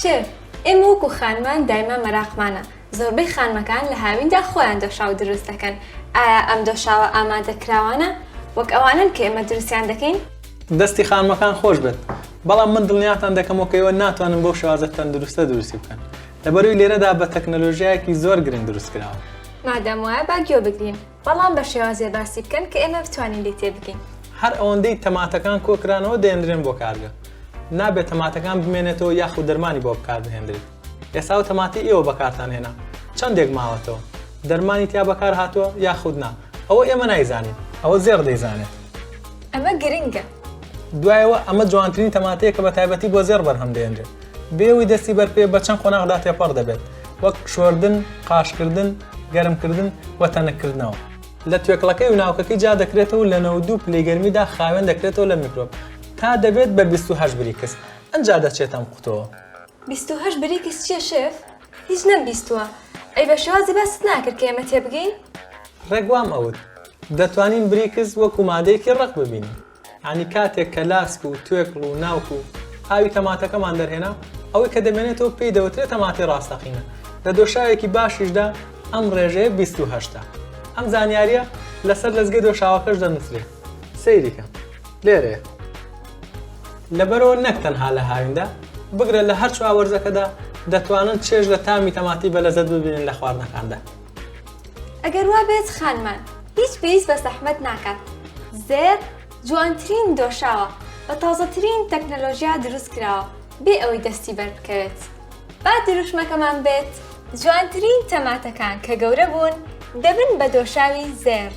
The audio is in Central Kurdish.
شێف، ئێمە وەکو خانمان دایما مەراقمانە، زۆربەی خانمەکان لە هاویندا خۆیان دۆشاو دروست دەکەن، ئایا ئەم دۆشاوە ئامادەکراوانە وەک ئەوانەن کە ئێمە دروستیان دەکەین؟ دەستی خانمەکان خۆش بێت، بەڵام من دڵنیاتان دەکەمەوە کە ئێوە ناتوانن بەو شێوازە تەندروستە دروستی بکەن، لەبەرئەوەی لێرەدا بە تەکنەلۆژیایەکی زۆر گرنگ دروست کراوە. مادام وایە با گوێ بگرین، بەڵام بە شێوازێ باسی بکەن کە ئێمە بتوانین لێی تێبگەین. هەر ئەوەندەی تەماتەکان کۆکرانەوە دەێنرێن بۆ کارگە. نابێت تەماتەکان بمێنێتەوە یاخود دەرمانی بۆ بەکاربهێندرێت. ئێستا ئەو تەماتەی ئێوە بەکارتان هێنا چەندێک ماوەتەوە؟ دەرمانی تیا بەکار هاتووە یاخود نا؟ ئەوە ئێمە نایزانین. ئەوە زێڕ دەیزانێت. ئەمە گرنگە. دوایەوە ئەمە جوانترین تەماتەیە کە بە تایبەتی بۆ زێڕ بەرهەم دەهێنرێت. بێ ئەوەی دەستی بەر بکەوێت بە چەند قۆناغدا تێپەڕ دەبێت، وەک شۆردن، قاشکردن، گەرمکردن و تەنککردنەوە. لە توێکڵەکەی و ناوکەکەی جیا دەکرێتەوە و لە 92 پلەی گەرمیدا خاوێن دەکرێتەوە لە میکرۆب تا دەبێت بە 28 بریکس ئەنجا دەچێتە ئەم قوتۆوە. 28 بریکس چیە شێف؟ هیچ نەمبیستووە. ئەی بە شێوازی باست ناکرد کە ئێمە تێبگەین؟ ڕێک وام ئەوت. دەتوانین بریکس وەکو مادەیەکی ڕەق ببینین. یانی کاتێک کە لاسک و توێکڵ و ناوک و ئاوی تەماتەکەمان دەرهێنا، ئەوەی کە دەمێنێتەوە پێی دەوترێت تەماتەی ڕاستەقینە. لە دۆشاوێکی باشیشدا ئەم ڕێژەیە 28 ە. ئەم زانیارییە لەسەر لەزگەی دۆشاوەکەش دەنووسرێت. سەیری کە. لێرەیە. لەبەرئەوە نەک تەنها لە هاویندا، بگرە لە هەر چوار وەرزەکەدا دەتوانن چێژ لە تامی تەماتەی بەلەزەت ببینن لە خواردنەکاندا. ئەگەر وابێت خانمان هیچ پێویست بە زەحمەت ناکات زێڕ جوانترین دۆشاوە بە تازەترین تەکنەلۆژیا دروست کراوە بێ ئەوەی دەستی بەر بکەوێت با دروشمەکەمان بێت جوانترین تەماتەکان کە گەورە بوون دەبن بە دۆشاوی زێڕ.